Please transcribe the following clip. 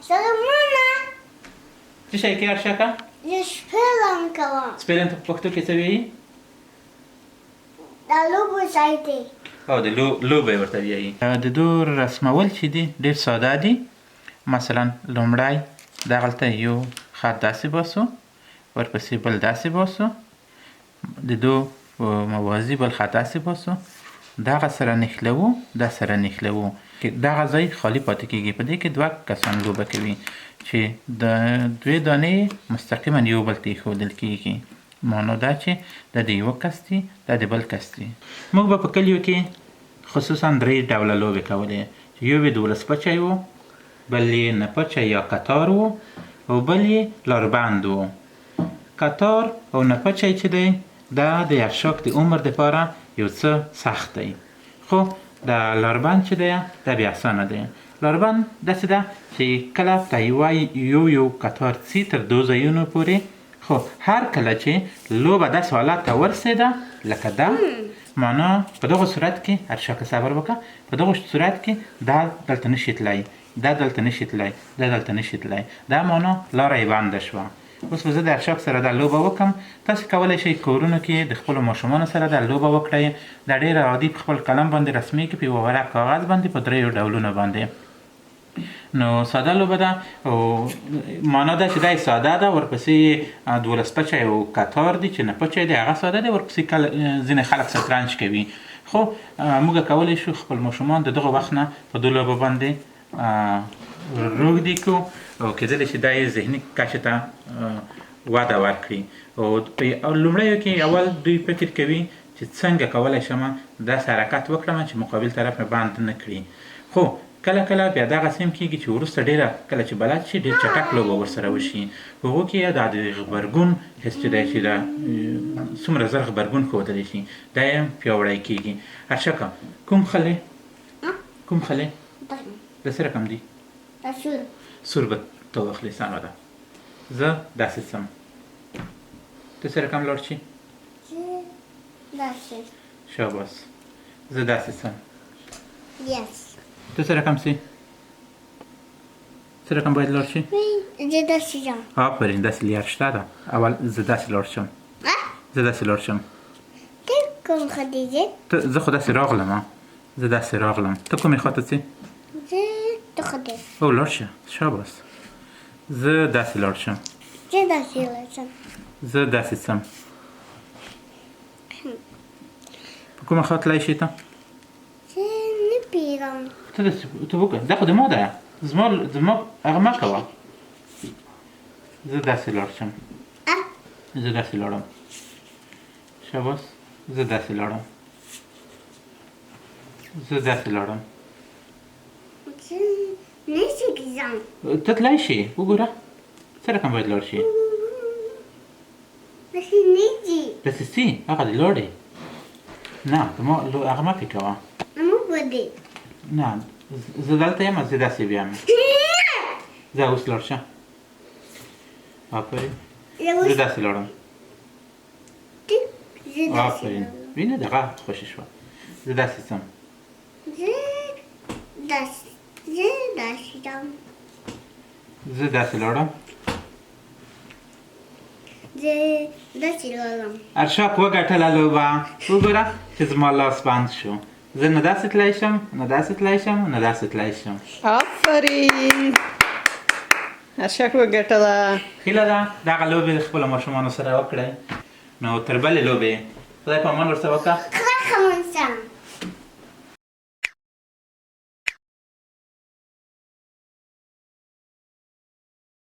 سلامونه. څه شی کې ارشاکه؟ زه سپیلن کوم. سپیلن ته په پښتو کې څه وایي؟ د لوبو ځای دی. او د لوبه ورته وایي. د دو رسمول چې دي ډېر ساده دي. مثلا لومړی دغلته یو خط داسې باسو، ورپسې بل داسې باسو، د دو موازي بل خط داسې باسو، دغه سره نښلوو، دا سره نښلوو، دغه ځای خالي پاتې کېږي. په دې کې دوه کسان لوبه کوي چې د دوې دانې مستقیما یو بل ته ایښودل کېږي. معنا دا چې دا د یوه کس دي، دا د بل کس دي. موږ به په کلیو کې خصوصا درې ډوله لوبې کولې، چې یو یې دولس پچی و، بل یې نپچی یا کتار و، او بل یې لاربند و. کتار او نپچی چې دی دا د ارشاک د عمر دپاره یو څه سخت دی، خو د لاربند چې دی دا بیا اسانه دی. لاربند داسې ده چې کله په یوه یو یو کتار څي تر دو ځایونو پورې، خو هر کله چې لوبه داسې حالت ته ورسېده لکه دا، معنا په دغه صورت کې ارشاکه صبر وکړه، په دغه صورت کې دا دلته نشي تلای، دا دلته نشي تلای، دا دلته نشي تلای، دا معنا لاره یې بنده شوه. اوس به زه د ارشاک سره دا لوبه وکم. تاسو کولی شئ کورونو کې د خپلو ماشومانو سره دا لوبه وکړئ. دا ډېره عادي په خپل قلم باندې رسمېږي، په یوه ورق کاغذ باندې په دریو ډولونو باندې. نو ساده لوبه ده، او معنا دا چې دا یې ساده ده، ورپسې دولس پچی او کتار دي چې نه پچی دی هغه ساده دی، ورپسې کله ځینې خلک شطرنج کوي. خو موږ کولی شو خپل ماشومان د دغه وخت نه په دو لوبو باندې روږدي کړو، او کېدلی شي دا یې ذهني کچې ته وده ورکړي. او په لومړیو کې اول دوی فکر کوي چې څنګه کولی شم داسې حرکت وکړم چې مقابل طرف مې بند نه کړي. خو کله کله بیا دغسې هم کېږي چې وروسته ډېره کله چې بلد شي ډېر چټک لوبه ورسره وشي، په هغو کې دا د غبرګون حس چې دی چې دا څومره زر غبرګون ښودلی شي دا یې هم پیاوړی کېږي. ارشکه کوم خلې؟ کوم خلې؟ د څه رقم دي؟ سور. سور به ته واخلې، سمه ده. زه داسې ځم، ته څه رقم لاړ شي؟ داسې. شاباس. زه داسې ځم. یس. ته څه رقم سي؟ څه رقم باید لاړ شي؟ زه داسې ځم. آفرین، داسې لیار شته ده. اول زه داسې لاړ شم. زه داسې لاړ شم. ته کوم ښه دی ځې؟ ته زه خو داسې راغلم. زه داسې راغلم. ته کومې خواته ځې؟ زه ته ښه دی. او لاړ شه، شاباس. زه داسې لاړ شم. زه داسې لاړ شم. زه داسې ځم. په کومه خوا تلای شې ته؟ زه نه پوهېږم. ته داسې ته وکړه، دا خو د ما ده، زما زما هغه مه کوه. زه داسې لاړ شم. زه داسې لاړم. شاباس. زه داسې لاړم. زه داسې لاړم. زه نه شي ځم. ته تلای شې، وګوره څه رقم باید لاړ شې. داسې نه ځي. داسې ځي، هغه دې لاړې. نه ما هغه مه پې کوه. موږ به دې. نه زه دلته یم، زه داسې بیا یم. ځه اوس لاړ شه. آفرین. زه داسې لاړم. آفرین. وینه دغه خوشې شوه. زه داسې ځم. زه داسې زه داسې ځم. زه داسې لاړم. زه داسې لاړم. ارشاک وګټله لوبه. وګوره چې زما لاس بند شو. زه نه داسې تلای شم، نه داسې تلای شم، نه داسې تلای شم. آفرین، ارشاک وګټله. هیله ده دغه لوبې د خپلو ماشومانو سره وکړئ. نو تر بلې لوبې خدای په امان ورسره وکړه. خدای ښه شه.